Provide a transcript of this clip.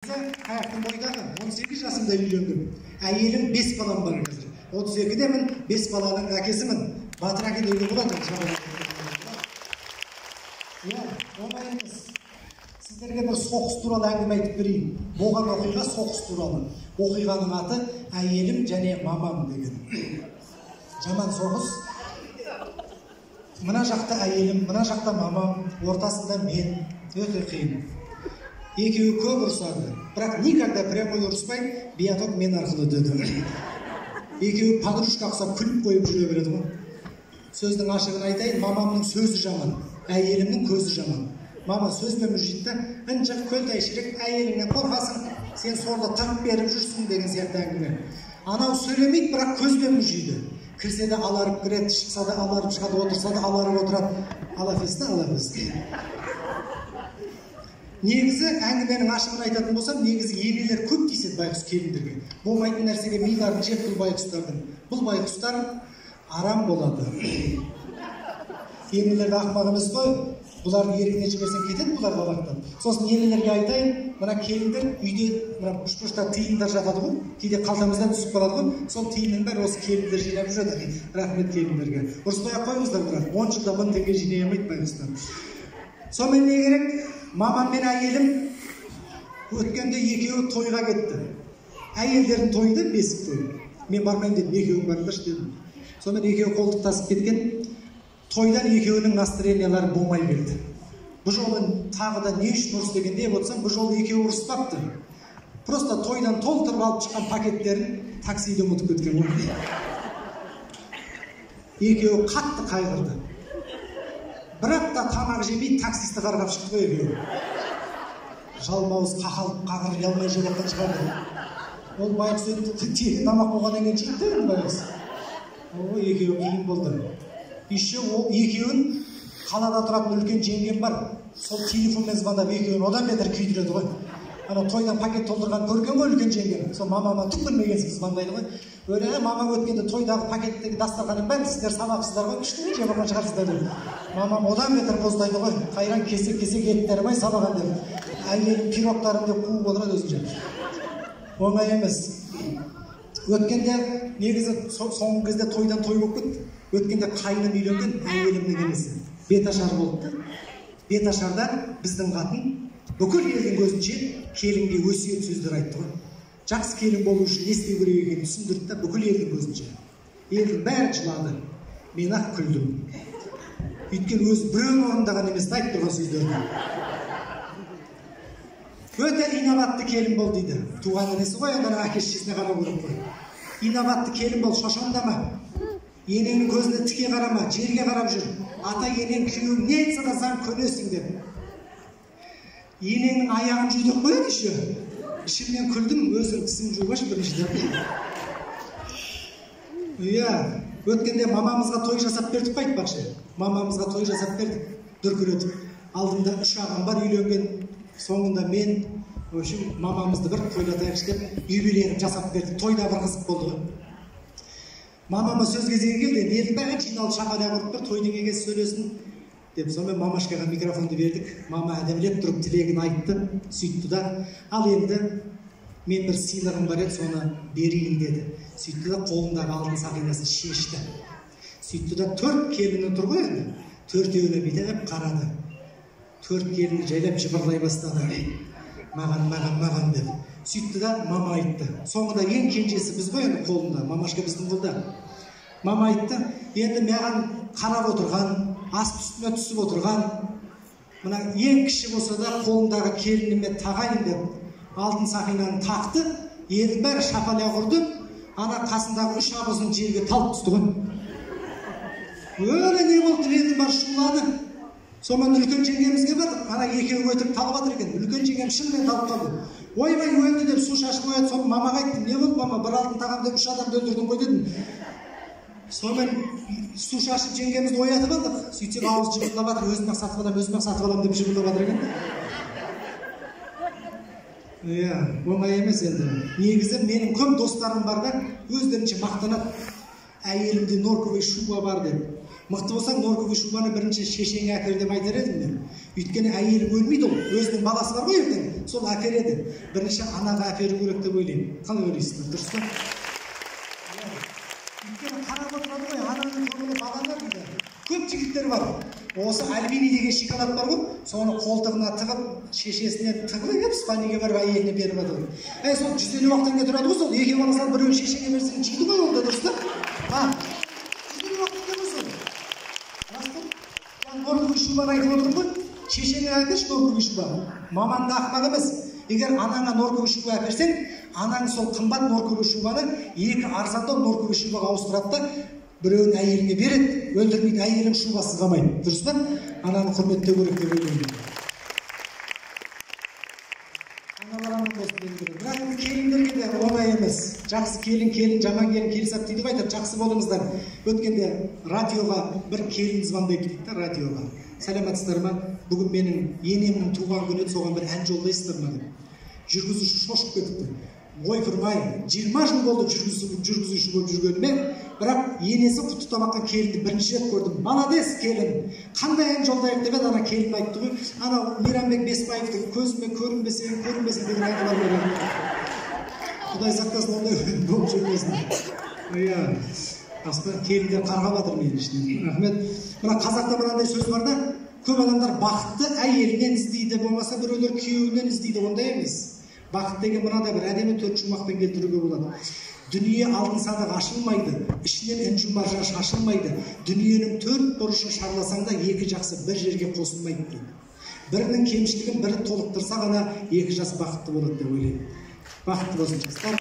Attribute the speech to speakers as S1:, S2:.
S1: Қаяқтың бойдағы 18 жасымда үйлендім. Әйелім, 5 балам бар қазір. 32-демін, 5 баланың әкесімін. Батыр әке деуге болады. Иә, оңай емес. Сіздерге бір соғыс туралы әңгіме айтып берейін. Болған оқиға соғыс туралы. Оқиғаның аты «Әйелім және мамам» деген. Жаман соғыс. Мына жақта әйелім, мына жақта мамам, ортасында мен. Өте қиын. Екеуі көп ұрысады. Бірақ никогда прямой ұрыспайды, биаток мен арқылы өтеді. Екеуі подружка ұқсап күліп қойып жүре береді ғой. Сөздің ашығын айтайын, мамамның сөзі жаман, әйелімнің көзі жаман. Мама сөзбен мүжиді да, ынжық көлтай шірік, әйеліңнен қорқасың, сен сорлы тығып беріп жүрсің деген сияқты әңгіме. Анау сөйлемейді, бірақ көзбен мүжиді. Кірсе де аларып кіреді, шықса да аларып шығады, отырса да аларып отырады. Алафес та алафес. Негізі әңгіменің ашығын айтатын болсам, негізі енелер көп тиіседі байғұс келіндерге. Болмайтын нәрсеге миларын жеп бұл байғұстардың. Бұл байғұстар арам болады. Енелер де ақымақ емес қой. Бұларды еркіне жіберсең, кетеді бұлар балақтан. Сосын енелерге айтайын, мына келіндер үйде мына үш тиындар жатады ғой, кейде қалтамыздан түсіп қалады ғой, сол тиынның бәрі осы келіндер жинап жүреді. Рахмет келіндерге. Ұрыспай ақ қойыңыздар, бірақ 10 жылда 1000 теңге жинай алмайды байғұстар. Сонымен не керек? Мамам мен әйелім өткенде екеуі тойға кетті. Әйелдердің тойы да, бесік тойы. Мен бармаймын дедім, екеуің барыңдаршы дедім. Сонымен екеуі қолтықтасып кеткен. Тойдан екеуінің настроениялары болмай келді. Бұл жолы тағы да не үшін ұрыс дегенде отырсам, бұл жолы екеуі ұрыспапты. Просто тойдан толтырып алып шыққан пакеттерін таксиде ұмытып кеткен ғой. Екеуі қатты қайғырды. Бір апта тамақ жемей, таксисті қарғап шықты ғой екеуі. Жалмауыз қақалып қағыр ұялмай жеп жатқан шығар деп. Ол байғұс енді тегін тамақ болғаннан кейін жейді да енді байғұс. Ой, екеуі қиын болды. Еще ол екеуін қалада тұратын үлкен жеңгем бар, сол телефонмен звондап, екеуін одан бетер күйдіреді ғой. Ана тойдан пакет толтырғанын көрген ғой үлкен жеңгем. Сол мамама түк білмеген звондайды ғой. Өле, мамам, өткенде тойдағы пакеттегі дастарханның бәрін сіздер сабапсыздар ғой, күшті жеп алған шығарсыздар деп. Мамам одан бетер қоздайды ғой. Қайран, кесек кесек еттерім ай сабаған деп, әйелім пирогтарым деп қуып отырады өзінше. Оңай емес. Өткенде, негізі, соңғы кезде тойдан той болып кетті. Өткенде қайыным үйленген, әйелімнің інісі. Беташар болды да. Беташарда біздің қатын бүкіл елдің көзінше келінге өсиет сөздер айтты ғой. Жақсы келін болу үшін не істеу керек екенін түсіндірді да бүкіл елдің көзінше. Елдің бәрі жылады, мен ақ күлдім. Өйткені өзі біреуін орындаған емес та айтып тұрған сөздерін. Өте инабатты келін бол дейді. Туған інісі ғой енді, ана әке шешесіне қарау керек қой. Инабатты келін бол, шошаңдама, енеңнің көзіне тіке қарама, жерге қарап жүр, ата енең, күйеуің не айтса да заң көнесің деп. Енеңнің аяғын жу деп қояды еще. Ішімнен күлдім, өзің тісіңді жуып алшы бірінші деп. Иә, өткенде мамамызға той жасап бердік қой. Айтпақшы, мамамызға той жасап бердік дүркіретіп. Алдымда үш ағам бар үйленген, соңында мен. В общем, мамамызды бір тойлатайықшы деп, юбилейін жасап бердік. Тойда бір қызық болды ғой. Мамама сөз кезегі келді. Енді елдің бәрі жиналып, шапалақ ұрып тұр, тойдың егесі сөйлесін деп. Сонымен мамашкаға микрофонды бердік. Мама әдемілеп тұрып тілегін айтты. Сөйтті да, ал енді мен бір сыйлығым бар еді, соны берейін деді. Сөйтті да, қолындағы алтын сақинасын шешті. Сөйтті да, төрт келіні тұр ғой енді, төртеуіне бүйтіп қарады. Төрт келіні жайлап жыбырлай бастады, маған, маған, маған деп. Сөйтті да, мама айтты. Соңында ең кенжесі біз ғой енді, қолында мамашка, біздің қолда. Мама айтты: енді маған қарап отырған, асты үстіме түсіп отырған мына ең кіші болса да, қолындағы келініме тағайын деп, алтын сақинаны тақты. Елдің бәрі шапалақ ұрды. Ана қасындағы үш абысын жерге талып түсті ғой. Өле, не болды деп елдің бәрі шулады. Сонымен үлкен жеңгемізге бардық. Ана екеуі өтірік талып жатыр екен. Үлкен жеңгем шынымен талып қалды. Ойбай, өлді деп су шашып қояды. Соны мамаға айттым: не болды, мама, бір алтын тағам деп үш адамды өлтірдің ғой дедім. Сонымен су шашып жеңгемізді оятып алдық. Сөйтсек, ауызы жыбырлап жатыр. Өзім ақ сатып аламын, өзім ақ сатып аламын деп жыбырлап жатыр екен. Иә, оңай емес енді. Негізі менің көп достарым бар да, өздерінше мақтанады, әйелімде норковый шуба бар деп. Мықты болсаң, норковый шубаны бірінші шешеңе әкел деп айтар едім мен. Өйткені әйелі өлмейді, ол өзінің баласы бар ғой ертең, сол әпереді. Бірінші анаға әперу керек деп ойлаймын. Қалай ойлайсыздар, дұрыс па? Өйткені қарап отырады ғой, ананың көңілі балада дейді. Көп жігіттер бар. Осы Альбини деген шоколад бар ғой, соны қолтығына тығып, шешесіне тығып келіп, спальниге барып әйеліне беріп жатыр. Әй, сол 150 теңге тұрады ғой, сол екеуі ала салып біреуін шешеңе берсең жейді ғой ол да, дұрыс па? А, 150 теңге ғой сол. Рас па? Жаңа норковый шубаны айтып отырмын ғой, шешеңе әперші норковый шуба. Мамаң да ақымақ емес. Егер анаңа норковый шуба әперсең, анаң сол қымбат норковый шубаны екі арзандау норковый шубаға ауыстырады да, біреуін әйеліңе береді, өлтірмейді, әйелің шубасыз қалмайды. Дұрыс па? Ананы құрметтеу керек деп ойлаймын. Аналар аман болсын деген керек. Бірақ енді келіндерге де оңай емес. Жақсы келін келін, жаман келін келісады дейді ғой, айтады, жақсы болыңыздар. Өткенде радиоға бір келін звондайды дейді да, радиоға. Сәлеметсіздер ма? Бүгін менің енемнің туған күні еді, соған бір ән жолдайсыздар ма деп. Жүргізуші шошып кетіпті. Ойпырмай, 20 жыл болды жүргізуші болып жүргеніме, бірақ енесі құттықтап жатқан келінді бірінші рет көрдім. Молодец келін, қандай ән жолдайық деп еді, ана келін айтты ғой, ана Мейрамбек Бесбаевтың көзіме көрінбесең, көрінбесең деген әні бар ғой. Құдай сақтасын, ондай болып жүрмесін. Иә, аста келіндер қарғап жатыр менің ішінен. Рахмет. Мына қазақта мынандай сөз бар да, көп адамдар бақытты әйелінен іздейді, болмаса біреулер күйеуінен іздейді, ондай емес. Бақыт деген мынадай бір әдемі төрт шумақпен келтіруге болады. Дүние алтын сандық ашылмайды, ішінен інжу маржан шашылмайды. Дүниенің төрт бұрышын шарласаң да екі жақсы бір жерге қосылмайды дейді. Бірінің кемшілігін бірі толықтырса ғана екі жас бақытты болады деп ойлаймын. Бақытты болсын жастар.